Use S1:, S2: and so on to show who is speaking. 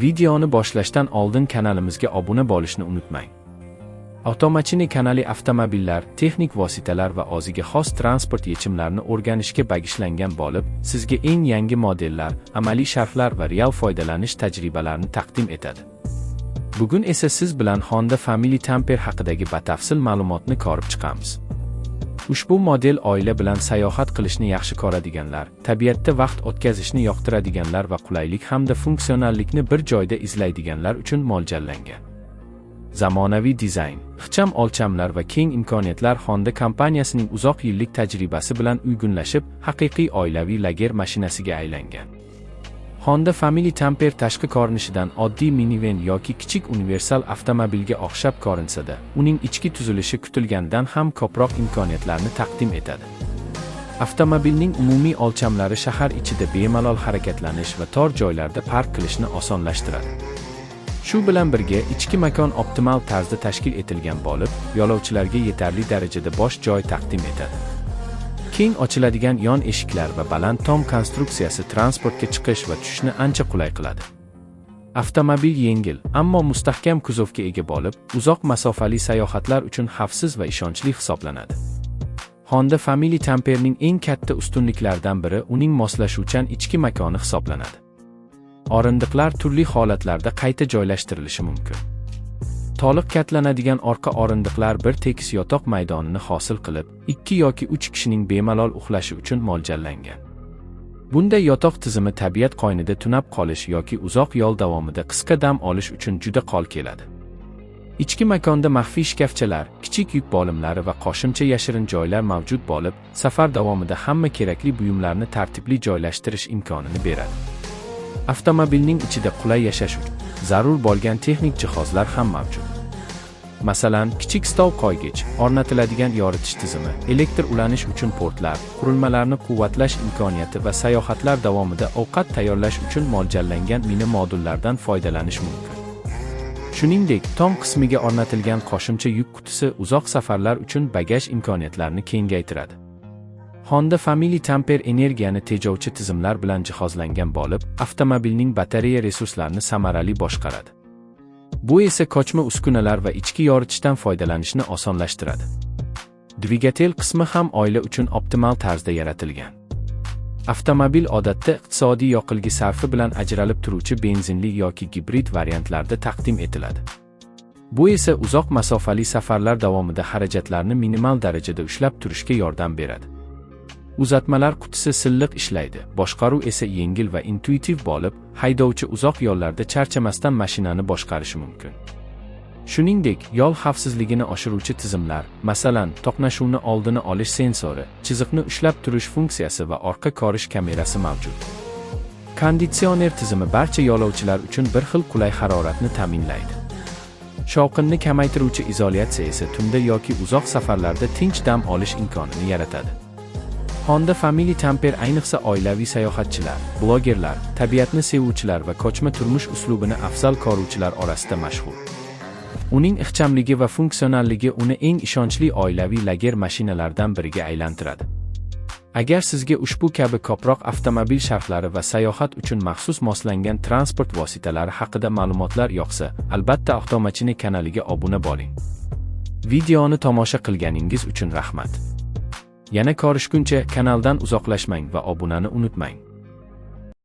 S1: Videoni boshlashdan oldin kanalimizga obuna bo'lishni unutmang. Avtomachine kanali avtomobillar, texnik vositalar va o'ziga xos transport yechimlarini o'rganishga bag'ishlangan bo'lib, sizga eng yangi modellar, amaliy sharhlar va real foydalanish tajribalarini taqdim etadi. Bugun esa siz bilan Honda Family Camper haqidagi batafsil ma'lumotni ko'rib chiqamiz. Ushbu model oila bilan sayohat qilishni yaxshi ko'radiganlar, tabiatda vaqt o'tkazishni yoqtiradiganlar va qulaylik hamda funksionallikni bir joyda izlaydiganlar uchun mo'ljallangan. Zamonaviy dizayn, ixcham o'lchamlar va keng imkoniyatlar Honda kompaniyasining uzoq yillik tajribasi bilan uyg'unlashib, haqiqiy oilaviy lager mashinasiga aylangan. Honda Family Camper tashqi ko'rinishidan oddiy minivan yoki kichik universal avtomobilga o'xshab ko'rinsa-da, uning ichki tuzilishi kutilganidan ham ko'proq imkoniyatlarni taqdim etadi. Avtomobilning umumiy o'lchamlari shahar ichida bemalol harakatlanish va tor joylarda park qilishni osonlashtiradi. Shu bilan birga, ichki makon optimal tarzda tashkil etilgan bo'lib, yo'lovchilarga yetarli darajada bo'sh joy taqdim etadi. Keng ochiladigan yon eshiklar va baland tom konstruksiyasi transportga chiqish va tushishni ancha qulay qiladi. Avtomobil yengil, ammo mustahkam kuzovga ega bo'lib, uzoq masofali sayohatlar uchun xavfsiz va ishonchli hisoblanadi. Honda Family Camperning eng katta ustunliklaridan biri uning moslashuvchan ichki makoni hisoblanadi. O'rindiqlar turli holatlarda qayta joylashtirilishi mumkin. To'liq katlanadigan orqa o'rindiqlar bir tekis yotoq maydonini hosil qilib, ikki yoki uch kishining bemalol uxlashi uchun mo'ljallangan. Bunday yotoq tizimi tabiat qo'ynida tunab qolish yoki uzoq yo'l davomida qisqa dam olish uchun juda qo'l keladi. Ichki makonda maxfiy shkafchalar, kichik yuk bo'limlari va qo'shimcha yashirin joylar mavjud bo'lib, safar davomida hamma kerakli buyumlarni tartibli joylashtirish imkonini beradi. Avtomobilning ichida qulay yashash uchun zarur bo'lgan texnik jihozlar ham mavjud. Masalan, kichik stol qo'ygich, o'rnatiladigan yoritish tizimi, elektr ulanish uchun portlar, qurilmalarni quvvatlash imkoniyati va sayohatlar davomida ovqat tayyorlash uchun mo'ljallangan mini modullardan foydalanish mumkin. Shuningdek, tom qismiga o'rnatilgan qo'shimcha yuk qutisi uzoq safarlar uchun bagaj imkoniyatlarini kengaytiradi. Honda Family Camper energiyani tejovchi tizimlar bilan jihozlangan bo'lib, avtomobilning batareya resurslarini samarali boshqaradi. Bu esa ko'chma uskunalar va ichki yoritishdan foydalanishni osonlashtiradi. Dvigatel qismi ham oila uchun optimal tarzda yaratilgan. Avtomobil odatda iqtisodiy yoqilg'i sarfi bilan ajralib turuvchi benzinli yoki gibrid variantlarda taqdim etiladi. Bu esa uzoq masofali safarlar davomida xarajatlarni minimal darajada ushlab turishga yordam beradi. Uzatmalar qutisi silliq ishlaydi, boshqaruv esa yengil va intuitiv bo'lib, haydovchi uzoq yo'llarda charchamasdan mashinani boshqarishi mumkin. Shuningdek, yo'l xavfsizligini oshiruvchi tizimlar, masalan, to'qnashuvni oldini olish sensori, chiziqni ushlab turish funksiyasi va orqa ko'rish kamerasi mavjud. Konditsioner tizimi barcha yo'lovchilar uchun bir xil qulay haroratni ta'minlaydi. Shovqinni kamaytiruvchi izolyatsiya esa tunda yoki uzoq safarlarda tinch dam olish imkonini yaratadi. Honda Family Camper ayniqsa oilaviy sayohatchilar, blogerlar, tabiatni sevuvchilar va ko'chma turmush uslubini afzal ko'ruvchilar orasida mashhur. Uning ixchamligi va funksionalligi uni eng ishonchli oilaviy lager mashinalaridan biriga aylantiradi. Agar sizga ushbu kabi ko'proq avtomobil sharhlari va sayohat uchun maxsus moslangan transport vositalari haqida ma'lumotlar yoqsa, albatta Avtomachine kanaliga obuna bo'ling. Videoni tomosha qilganingiz uchun rahmat. Yana ko'rishguncha kanaldan uzoqlashmang va obunani unutmang.